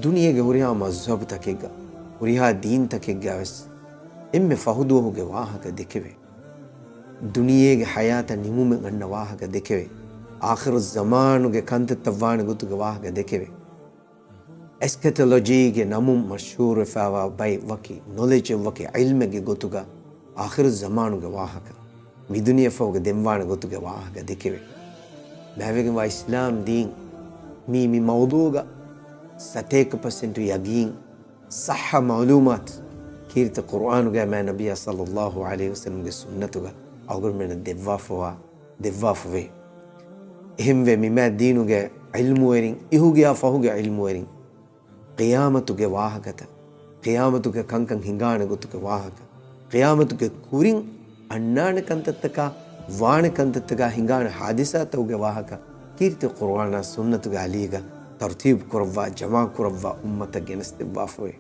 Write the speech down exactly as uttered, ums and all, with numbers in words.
ދުނިޔޭގެ ހުރިހާ މަޒްހަބުތަކެއްގަ، ހުރިހާ ދީންތަކެއްގަ ވެސް އެންމެ ފަހު ދުވަހުގެ ވާހަކަ ދެކެވޭ. ދުނިޔޭގެ ހަޔާތަށް ނިމުމެއް އަންނަ ވާހަކަ ދެކެވޭ. އާޚިރު ޒަމާނުގެ ކަންތައްތައް ވާނެ ގޮތުގެ ވާހަކަ ދެކެވޭ. އެސްކެޓޮލޮޖީގެ ނަމުން މަޝްހޫރުވެފައިވާ ބައެއް ވަކި ނޮލެޖެއް ވަކި ޢިލްމެއްގެ ގޮތުގަ އާޚިރު ޒަމާނުގެ ވާހަކަ، މިދުނިޔެފަހުގެ ދެންވާނެ ގޮތުގެ ވާހަކަ ދެކެވޭ. ބައިވެގެންވާ އިސްލާމް ދީން މީ، މި މައުޟޫގަ ސަތޭކަ ޕަސެންޓު ޔަގީން ޞައްޙަ މަޢުލޫމާތު ކީރިތި ޤުރުއާނުގައި މާތް ނަބިއްޔާ ޞައްލައްލާހު ޢަލައިހި ވަސައްލަމްގެ ސުންނަތުގަ އަޅުގަނޑުމެންނަށް ދެއްވާފަވާ، ދެއްވާފަވޭ. އެހެންވެ، މި މާތް ދީނުގެ ޢިލްމުވެރިން، އިހުގެއާ ފަހުގެ ޢިލްމުވެރިން، ޤިޔާމަތުގެ ވާހަކަތައް، ޤިޔާމަތުގެ ކަންކަން ހިނގާނެ ގޮތުގެ ވާހަކަ، ޤިޔާމަތުގެ ކުރިން އަންނާނެ ކަންތައްތަކާ، ވާނެ ކަންތައްތަކާ ހިނގާނެ ޙާދިސާތަކުގެ ވާހަކަ، ކީރިތި ޤުރުއާނާ ސުންނަތުގެ އަލީގަ ތަރުތީބު ކުރައްވާ، ޖަމާ ކުރައްވާ އުއްމަތަށް ގެނެސްދެއްވާފަވޭ.